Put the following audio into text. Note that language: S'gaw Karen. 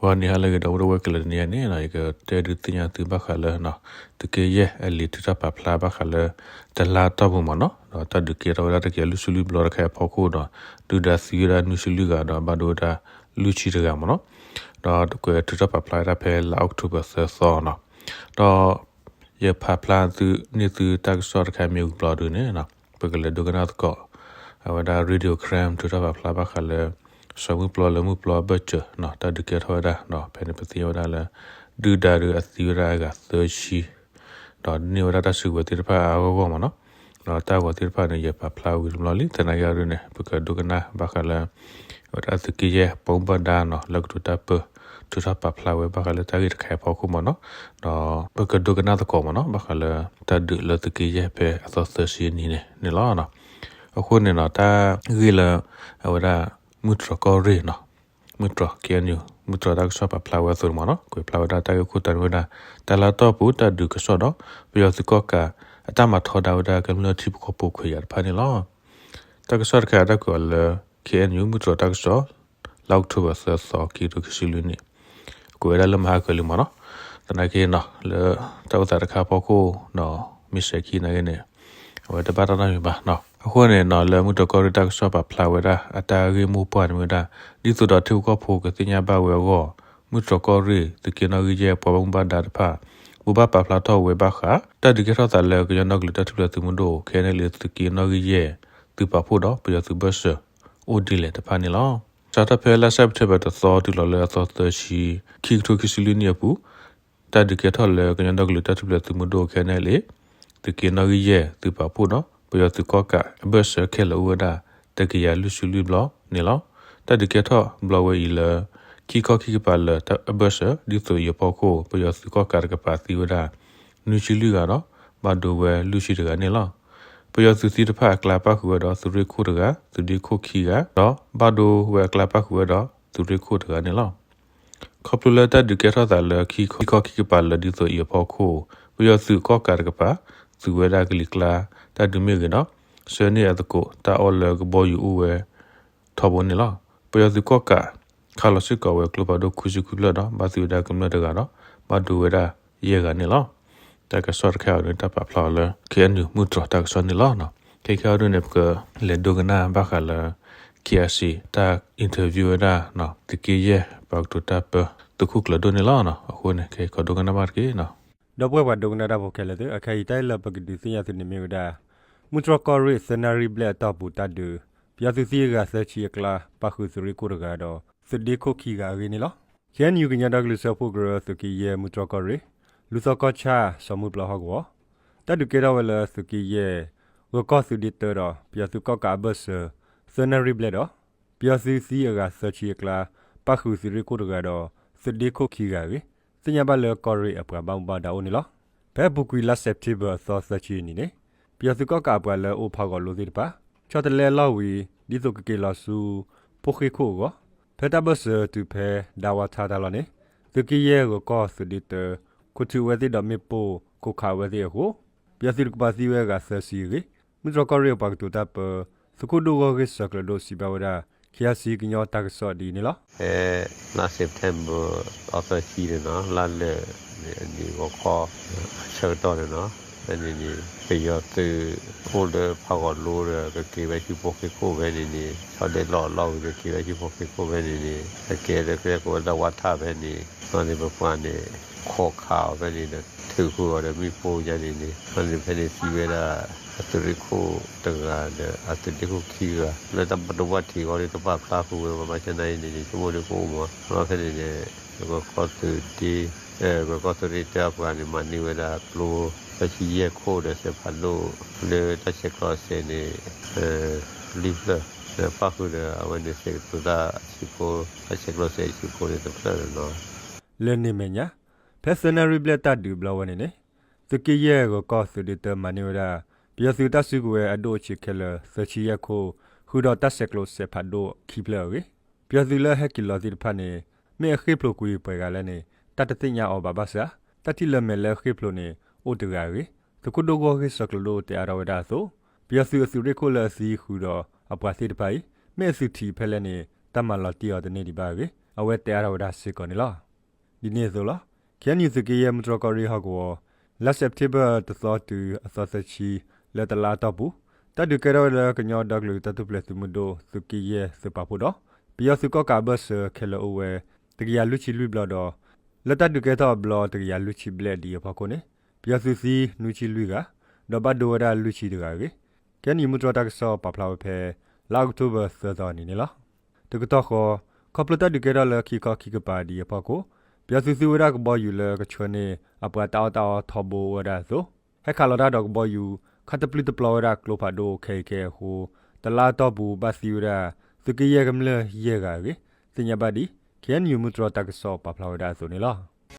ဂီၤနံၤဟါလၢအဂ့ၤ ဒီပုၢ်ဝဲၢ်ခဲလၢာ်, တနံၤအံၤန့ၣ် ယကတဲဒုးသ့ၣ်ညါသုဘၣ်ဃးလၢ သုးက့ယဲၢ်အလံာ်ထုးထီၣ်ပာ်ဖျါဘၣ်ဃးလၢ တလါတီၢ်ပူၤမ့ၢ်နီၤ, ဒီးတၢ်ဒုးကဲထီၣ်ဝဲဒၣ်တကယၤလွံၢ်ဆံလွံၢ်ဘျီတခါအံၤအဖီခိၣ်ဒီး ဒုၣ်ဒါသံဝဲဒၣ်နွံဆံလွံၢ်ဂၤဒီး ဘၣ်ဒိဝဲဒၣ်လွံၢ်ဆံတဂၤမ့ၢ်နီၤ, ဒီးကွဲးထုးထီၣ်ပာ်ဖျါဝဲဒၣ်ဖဲလါအီးကထိဘၢၣ်သၢသီနီၤ, ဒီး ယဖးဖျါသုန့ၢ်သုတၢ်ကစီၣ်တခါမ့ၢ်ဝံၤဘျီဒုန့ၣ် ပကလဲၤဒိကနၣ်သကိး အဝဲဒၣ် Radio Karen ထုးထီၣ်ပာ်ဖျါဘၣ်ဃးလၢ စီၤမုၢ်ပျီလၢမုၢ်ပျီအဘၢၣ်စၢၤနီၤ တၢ်ဒုးကဲထီၣ်ဝဲဒၣ်ဒီး ဖဲန့ၣ်ပသ့ၣ်ညါဝဲဒၣ်လၢ ဒုၣ်ဒါဒုးအသံဝဲဒၣ်အဂၤသၢဆံ ဒီးန့ၢ်ဝဲဒၣ်တၢ်စုကဝဲၤသ့ၣ်တဖၣ်အါအါဂီၢ်ဂီၢ်မ့ၢ်နီၤ, ဒီးတၢ်ဂီၤသ့ၣ်တဖၣ်န့ၣ် ယပာ်ဖျါဝံၤတဘျီလံ သနာ်က့အီၤဒုန့ၣ် ပကဒိကနၣ်ဘၣ်ဃးလၢ အဝဲဒၣ်သုးက့ယဲၢ်ပှၤဘၣ်မူဘၣ်ဒါနီၤ လၢကတိၤတၢ်ပၢ ထုးထီၣ်ပာ်ဖျါဝဲဘၣ်ဃးလၢတၢ်ဂ့ၢ်တခါအံၤအဖီခိၣ်မ့ၢ်နီၤ, ဒီးပကဒိကနၣ်သကိးမ့ၢ်နီၤ ဘၣ်ဃးလၢတၢ်ဒုးလၢသုးက့ယဲၢ်ဖဲအသီသၢဆံအနံၤန့ၣ်န့ၣ်လီၤ. အဃိန့ၣ်နီၤ တၢ်ဂ့ၢ်လၢ အဝဲဒၣ် မုၢ်တြီၤကီၢ်ရ့ၣ်နီၤ မုၢ်တြီၤ ခ့ၣ်အဲၣ်ယူၣ် မုၢ်တြီၤတၢ်ကစီၣ်ပာ်ဖျါဝဲအသိးန့ၣ်မ့ၢ်နီၤ ကွဲးဖျါဝဲဒၣ်တၢ်ဂ့ၢ်ခိၣ်တီန့ၣ်ဝဲဒၣ် တလါတီၢ်ပူၤတၢ်ဒုးကစီၣ်ဒီး ပယီၤသုးကီၣ်ကး အတၢ်မၤထီဒါဝဲဒၣ်ကမျၢၢ်ထံဖိကီၢ်ဖိခွဲးယာ်တဖၣ်န့ၣ်လီၤ. တၢ်ကစီၣ်တခါအံၤတၢ်ကွဲးအီၤလၢ ခ့ၣ်အဲၣ်ယူၣ် မုၢ်တြီၤတၢ်ကစီၣ် လါအီးကထိဘၢၣ်သၢသီ ခံကထိခံဆံလွံၢ်နံၣ် ကွဲးဝဲဒၣ်လၢမဟါကၢၤလံမ့ၢ်နီၤ, သနာ်က့နီၤ လၢတၢ်အိၣ်သးတခါအဖီခိၣ်ဒီး မ့ၢ်စဲၤခံနာ်က့န့ၣ် အဝဲတဘၣ်တၢ်နီတမံၤဘၣ်နီၤ. အဃိန့ၣ်နီၤ လၢမုၢ်တြီၤကီၢ်ရ့ၣ်တၢ်ကစီၣ်ပာ်ဖျါဝဲဒၣ်အတၢ်ဂ့ၢ်မိၢ်ပှၢ်န့ၣ်ဝဲဒၣ် ဒ်သိးဒီးထံဖိကီၢ်ဖိကသ့ၣ်ညါဘၣ်ဝဲအဂီၢ် မုၢ်တြီၤကီၢ်ရ့ၣ် သုးက့နီၣ်ဂံၢ်ယဲၢ်ပှၤဘၣ်မူဘၣ်ဒါတဖၣ် ဘိးဘၣ်ပာ်ဖျါထီၣ်ဝဲဘၣ်ဃး တၢ်ဒုးကဲထီၣ်သးလၢကညီဒီကလုာ်တၢ်ထူၣ်ဖျဲးသုးမုၢ်ဒိၣ် ခ့ၣ်အဲၣ်ယူၣ် သုးက့နီၣ်ဂံၢ်ယဲၢ် သုးပာ်ဖှိၣ်ဒီးပယီၤသုးဘၢၣ်စၢၤ အိၣ်ဒ်လဲၣ်တဖၣ်န့ၣ်လီၤ. စးထီၣ်ဖဲလါစဲးပထ့ဘၢၣ်တသီတုၤလီၤလၢအသီသၢဆံ ခံကထိခံဆံလွံၢ်နံၣ်အပူၤ တၢ်ဒုးကဲထီၣ်လၢကညီဒီကလုာ်တၢ်ထူၣ်ဖျဲးသုးမုၢ်ဒိၣ် ခ့ၣ်အဲၣ်ယူၣ် သုးက့နီၣ်ဂံၢ်ယဲၢ် သုးပာ်ဖှိၣ်ဒီး ပယီၤသုးကီၣ်ကးအဘၢၣ်စၢၤခဲလၢာ်အိၣ်ဝဲဒၣ် တကယၤလွံၢ်ဆံလွံၢ်ဘျီန့ၣ်လီၤ. တၢ်ဒုးကဲထီၣ်ဘျီဝဲအံၤလၢ ခံခီခံကပၤလၢာ်အဘၢၣ်စၢၤ ဒ်သိးအံၤအဖီခိၣ် ပယီၤသုးကီၣ်ကးတကပၤသံဝဲဒၣ် နွံဆံလွံၢ်ဂၤဒီး ဘၣ်ဒိဝဲလွံၢ်ဆံတဂၤန့ၣ်လီၤ. ပယီၤသုးသံတဖၣ်အကျါပၣ်ဃုာ်ဝဲဒီး သုးရ့ၣ်ခိၣ်တဂၤ, သုးဒ့ခိၣ်ခံဂၤ, ဒီးဘၣ်ဒိဝဲအကျါပၣ်ဃုာ်ဝဲဒီး သုးရ့ၣ်ခိၣ်တဂၤန့ၣ်လီၤ. ခီဖျိလၢတၢ်ဒုးကဲထီၣ်သးလၢ ခံခီခံကပၤလၢာ်ဒ်သိးအံၤအဖီခိၣ် ပယီၤသုးကီၣ်ကးတကပၤ သုးဝဲဒၣ်ကလံၤကျါ တၢ်ဒုးမ့ၢ်ဂ့ၤဒီး ဆှၢန့ၢ်အသကိးတၢ်အီၣ်လၢကဘီယူၤအိၣ်ဝဲ ထီဘိန့ၣ်လီၤ. ပယီၤသုးကီၣ်ကး ခးလီၤစ့ၢ်ကီးဝဲကျိဖးဒိၣ်ခွံဆံခွံဖျၢၣ်ဒီး ဘၣ်သံဝဲဒၣ်ကမျၢၢ်တဂၤဒီး ဘၣ်ဒိဝဲဒၣ်ယဲၢ်ဂၤန့ၣ်လီၤ. တၢ်ကစီၣ်တခါအံၤဒုး တၢ်ပာ်ဖျါအီၤလၢ ခ့ၣ်အဲၣ်ယူၣ် မုၢ်တြီၤတၢ်ကစီၣ်န့ၣ်လီၤ. ခဲခဲအံၤဒုးန့ၣ် ပကလဲၤဒိကနၣ်ဘၣ်ဃးလၢ ခ့ၣ်အဲၣ်စံၣ် တၢ် interview ဝဲဒၣ် သုးက့ယဲၢ်ပှၤကတိၤတၢ်ပၢ သုးခိၣ်ကျၢၤဒိၣ်န့ၣ်လီၤ. အဃိန့ၣ် ခဲအံၤကဒိကနၣ်ဘၣ်တက့ၢ်နီၤ. ဒီပုၢ်ဝဲၢ်ပှၤဒိကနၣ်တၢ်ဖိခဲလၢာ်သ့ၣ်, အခဲအံၤတၢ်အံၤလၢပကဒုးသ့ၣ်ညါသုန့ၣ်မ့ၢ်ဝဲဒၣ် မုၢ်တြီၤကီၢ်ရ့ၣ် သၢနၣ်ရံၣ်ဘျဲၣ်အတီၢ်ပူၤတၢ်ဒုး ပယီၤသုးသံအဂၤသၢဆံအကျါ ပၣ်ဃုာ်သုးရ့ၣ်ခိၣ်တဂၤဒီး သုးဒ့ခိၣ်ခံဂၤအဂ့ၢ်န့ၣ်လီၤ. ခ့ၣ်အဲၣ်ယူၣ် ကညီဒီကလုာ်စၢဖှိၣ်ကရၢ သုးက့ယဲၢ်မုၢ်တြီၤကီၢ်ရ့ၣ် လူၤသီကီၢ်ဆၣ် စီၤမုၢ်ပျီဟီၣ်ကဝီၤ တၢ်ဒုးကဲထီၣ်ဝဲလၢသုးက့ယဲၢ် ဂၢၤကီၢ်သုးဒ့တၢဒီး ပယီၤသုးကီၣ်ကးအဘၢၣ်စၢၤ သၢနၣ်ရံၣ်ဘျဲၣ်ဒီး ပယီၤသုးသံအဂၤသၢဆံအကျါ ပၣ်ဃုာ်သုးရ့ၣ်ခိၣ်တဂၤဒီး သုးဒ့ခိၣ်ခံဂၤအဂ့ၢ် သ့ၣ်ညါဘၣ်လၢကီၢ်ရ့ၣ်အပှၤဘၣ်မူဘၣ်ဒါအိၣ်န့ၣ်လီၤ. ဖဲအပူၤကွံာ်လါစဲးပထ့ဘၢၣ်အသီသၢဆံအနံၤန့ၣ် ပယီၤသုးကီၣ်ကးအပှၤလၢအိၣ်ဖးဂီၤလိသ့ၣ်တဖၣ် ဆီတလဲအလီၢ်ဝံၤ ဒ်သိးကက့ၤလီၤဆူ ဖိဃ့ခိၣ်အဂီၢ် ဖဲတၢ်ဘၢၣ်စၢၤတုၤဖဲဒါဝါထါတၢ်လီၢ်န့ၣ် သုးက့ယဲၢ်ဂၢၤကီၢ်သုးဒ့တၢ ခိးထုးဝဲသ့ၣ်ဒီးမ့ၣ်ပိၢ်ခိးခးဝဲသ့ၣ်အဃိ ပယီၤသုးတကပၤသံဝဲအဂၤသၢဆံအဂ့ၢ် မုၢ်တြီၤကီၢ်ရ့ၣ်အပှၤကတိၤတၢ်ပၢ သုးခိၣ်ဒိၣ်ဂီၢ်ဂ့ၢ်ဆၢကျၢၤဒိၣ်စံးဘၣ်ဝဲဒၣ် ခ့ၣ်အဲၣ်စံၣ် ကညီတၢ်ကစီၣ်ဒ်အံၤန့ၣ်လီၤ. ဖဲလါစဲးပထ့ဘၢၣ် အသီသၢဆံန့ၣ်နီၤ လါလၢာ်န့ၣ် အနံၤဂီၤခီ အဆၢကတီၢ်န့ၣ်နီၤ ဖဲန့ၣ်န့ၣ် ပယီၤသုးအိၣ်လၢဖးဂီၤလိဒီး ကက့ၤဝဲဆူဖိဃ့ခိၣ်ဖဲန့ၣ်န့ၣ် ဆီဒဲးလီၤအလီၢ်ဝံၤ ကက့ၤဝဲဆူဖိဃ့ခိၣ်ဖဲန့ၣ်န့ၣ် အကဲလၢကျဲကဝဲဒၣ်ဝါထၣ်ဖဲန့ၣ် အန့ၣ်ပပှၤန့ၣ် ခိးခးအီၤဖဲန့ၣ်ဒီး ထုးဃုာ်အီၤဒီးမ့ၣ်ပိၢ်ယါန့ၣ်န့ၣ် အန့ၣ်ဖဲန့ၣ်သံဝဲဒၣ် အသုးရ့ၣ်ခိၣ်တဂၤဒီး အသုးဒ့ခိၣ်ခံဂၤ လၢတၢ်ဘၣ်ဒိဘၣ်ထံးအဂီၢ်န့ၣ် တပာ်ဖျါဃုာ်ဝဲဘၣ် ဘၣ်ဆၣ်သနာ်က့န့ၣ်န့ၣ် ဆိကမိၣ်ဒ်ကအိၣ်မး ဖဲန့ၣ်န့ၣ် ဂၢၤကီၢ်သုးဒ့ ဂၢၤကီၢ်သုးဒ့တၢအပှၤန့ၣ် မၤန့ၢ်ဝဲဒၣ်ကျိ သၢဆံယဲၢ်ခိၣ်ဒီးစဲးဖးဒိၣ် လၢတၢ်ဆဲးကျိးစဲးန့ၣ် လွံၢ်ဖျၢၣ် ဒီးပၣ်ဃုာ်ဒီးအဝဲန့ၣ် စဲးကတိၤတၢ်အဆံးဖိ တၢ်ဆဲးကျိးစဲးအဆံးဖိန့ၣ်တဖျၢၣ်န့ၣ်လီၤ. လၢန့ၣ်အမဲာ်ညါ ဖဲသၢနၣ်ရံၣ်ဘျဲၣ်တၢ်ဒုးဘျီဝဲန့ၣ်န့ၣ် သုးက့ယဲၢ်ဂၢၤကီၢ်သုးဒ့တၢမၤန့ၢ်ဝဲဒၣ် ပယီၤသုးတၢ်စုကဝဲၤအဒိၣ်အဆံးခဲလၢာ် သၢဆံယဲၢ်ခိၣ် ဃုာ်ဒီးတၢ်ဆဲးကျိးစဲးဖးဒိၣ်ခံဖျၢၣ်အဂ့ၢ် ပယီၤသုးလၢအဟဲက့ၤလီၤသ့ၣ်တဖၣ်န့ၣ် မ့ၢ်အဃ့ၢ်ဖျိးကွံာ်ပှဲၤဂၤလဲၣ်န့ၣ် တၢ်တသ့ၣ်ညါအီၤဘၣ်ဘၣ်ဆၣ် တၢ်ထံၣ်လၢမဲာ်လၢအဃ့ၢ်ဖျိးန့ၣ် အိၣ်တဂၤအဂ့ၢ် သုးခိၣ်ဒိၣ်ဂီၢ်ဂ့ၢ်ဆၢကျၢၤဒိၣ်တဲအါထီၣ်ဝဲဒၣ်အသိး ပယီၤသုးအသုးရ့ၣ်ခိၣ်လၢအသံဃုာ်ဒီးအပှၤသ့ၣ်တဖၣ်အံၤ မ့ၢ်အသုးထံးဖဲလဲၣ်န့ၣ် တၢ်မၤလီၤတံၢ်အီၤတန့ၢ်ဒံးဘၣ်အဂ့ၢ် အဝဲတဲအါထီၣ်ဝဲဒၣ်စ့ၢ်ကီးန့ၣ်လီၤ. ဒ်န့ၣ်အသိးလီၤ. KNU သုးက့ယဲၢ်မုၢ်တြီၢ်ကီၢ်ရ့ၣ်ဟီၣ်ကဝီၤ လါစဲးပထ့ဘၢၣ်တသီတုၤအသီသၢဆံ လၢတလါအတီၢ်ပူၤ တၢ်ဒုးကဲထီၣ်ဝဲလၢကညီဒီကလုာ်တၢ်ထူၣ်ဖျဲးသုးမုၢ်ဒိၣ် သုးက့ယဲၢ်သုးပာ်ဖှိၣ်ဒီး ပယီၤသုးကီၣ်ကးအဘၢၣ်စၢၤခဲလၢာ်အိၣ်ဝဲ တကယၤလွံၢ်ဆံလွံၢ်ဘျီဒီး လၢတၢ်ဒုးကဲထီၣ်အဘျီတကယၤလွံၢ်ဆံဘျဲၣ်ဒံးအဖီခိၣ်န့ၣ် ပယီၤသုးသံနွံဆံလွံၢ်ဂၤ ဒီးဘၣ်ဒိဝဲဒၣ်လွံၢ်ဆံတဂၤအဂ့ၢ် KNU မုၢ်တြီၢ်တၢ်ကစီၣ်ပာ်ဖျါဝဲဖဲ လါအီးကထိဘၢၣ်သၢသီအနံၤန့ၣ်လီၤ. တကတီၢ်ဃီ ခီဖျိတၢ်ဒုးကဲထီၣ်လၢခံခီခံကပၤဒံးအဖီခိၣ် ပယီၤသုးသံဝဲဒၣ်ကဘီယူၤလၢကဆှၢန့ၢ်အပှၤတၢ်အီၣ်တၢ်အီထီဘိအိၣ်ဝဲဒၣ်အသိး ဟဲခးလီၤတၢ်ဒီးကဘီယူၤ ခါတပျုၢ်တပျီၤဝဲဒၣ်ကျိဖးဒိၣ်ခဲအံၤခဲအံၤအဃိ တလါအတီၢ်ပူၤဘၣ်သံဝဲဒၣ် သုးက့ယဲၢ်ကမျၢၢ်ယဲၢ်ဂၤအဂ့ၢ် သ့ၣ်ညါဘၣ်ဒံး KNU မုၢ်တြီၢ်တၢ်ကစီၣ်ပာ်ဖျါဝဲဒၣ်အသိးန့ၣ်လီၤ.